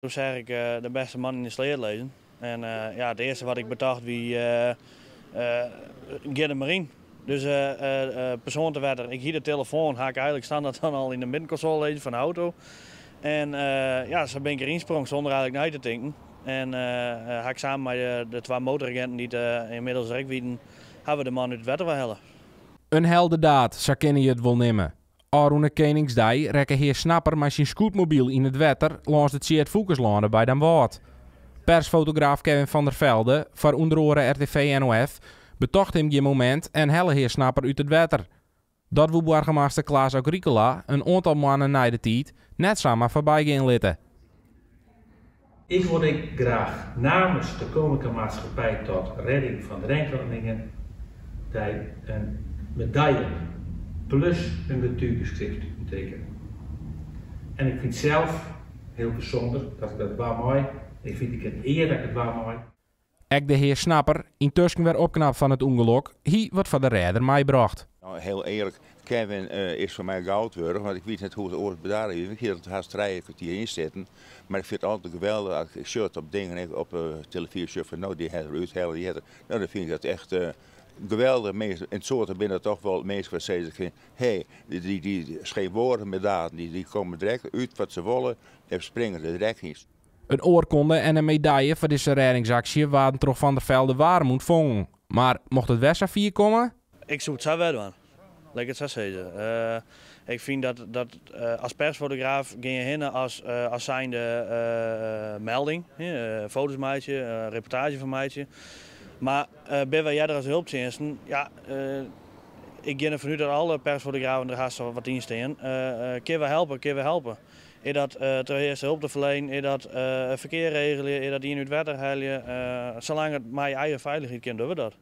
Doe seach ik de bêste man yn de sleat lizzen. En ja, it earste wat ik betocht wie, gean der mar yn. Dus persoan te wetter. Ik hie de telefoan, ha ik eigenlik standert dan al yn de middenkonsole lizzen fan de auto. En ja, sa bin ik deryn sprong sûnder eigenlik nei te tinken. En ha ik samen mei de twa motoraginten dy't ynmiddels der ek wienen, ha we de man út it wetter helle. In heldendaad, sa kinne je it wol neame. Ôfrûne Keningsdei rekke hear Snapper mei syn scootmobyl yn it wetter lâns de Tjeerd Foekesloane by Damwâld. Persfotograaf Kevin van der Velde, foar ûnder oare RTV NOF, betocht him gjin momint en helle hear Snapper út it wetter. Dat woe boargemaster Klaas Agricola in oantal moannen nei de tiid net samar foarby gean litte. Ik wol ek graach namens de Koninklijke Maatschappij tot Redding van Drenkelingen dy in medaille plus in getuigeskrift útrikke. En ik fyn it sels hiel bysûnder dat ik dat dwaan mei. Ik fyn it in ear dat ik it dwaan mei. Ek de hear Snapper, yntusken wer opknapt fan it ûngelok, hie wat foar de rêder meibrocht. Nou, hiel earlik, Kevin is foar my goud wurdich, want ik wit net hoe't it oars bedarre wie. Ik hie der hast 3 kwartier yn sitten. Mar ik fyn it altyd geweldich as ik sjoch op dingen op de telefyzje fan no, dy hat er úthelle, dy hat er. No, dan fyn ik dat echt geweldich. Minsken, yn soarte binne der toch wol minsken dy't sizze, hé, dy geen woorden met daden, dy komme direkt út wat se wolle en springe der direkt yn. In oarkonde en in medaille foar dizze rêdingsaksje waarden troch Van der Velde waarm ûntfongen. Mar mocht it wer safier komme? Ik soe it sa wer dwaan. Lit ik it sa sizze. Ik fyn dat as persfotograaf gean je hinne as zijnde melding. Foto's meitsje, reportaazje fan meitsje. Mar binne wy earder as helptsjinsten, ja, ik gean derfan út dat alle persfotografen der hast wat yn stean. Kinne we helpe, kinne we helpe. Is dat troch earste help te ferlienen, is dat ferkear regelje, is dat ien út wetter helje. Salang't it mei eigen feilichheid kin, dogge we dat.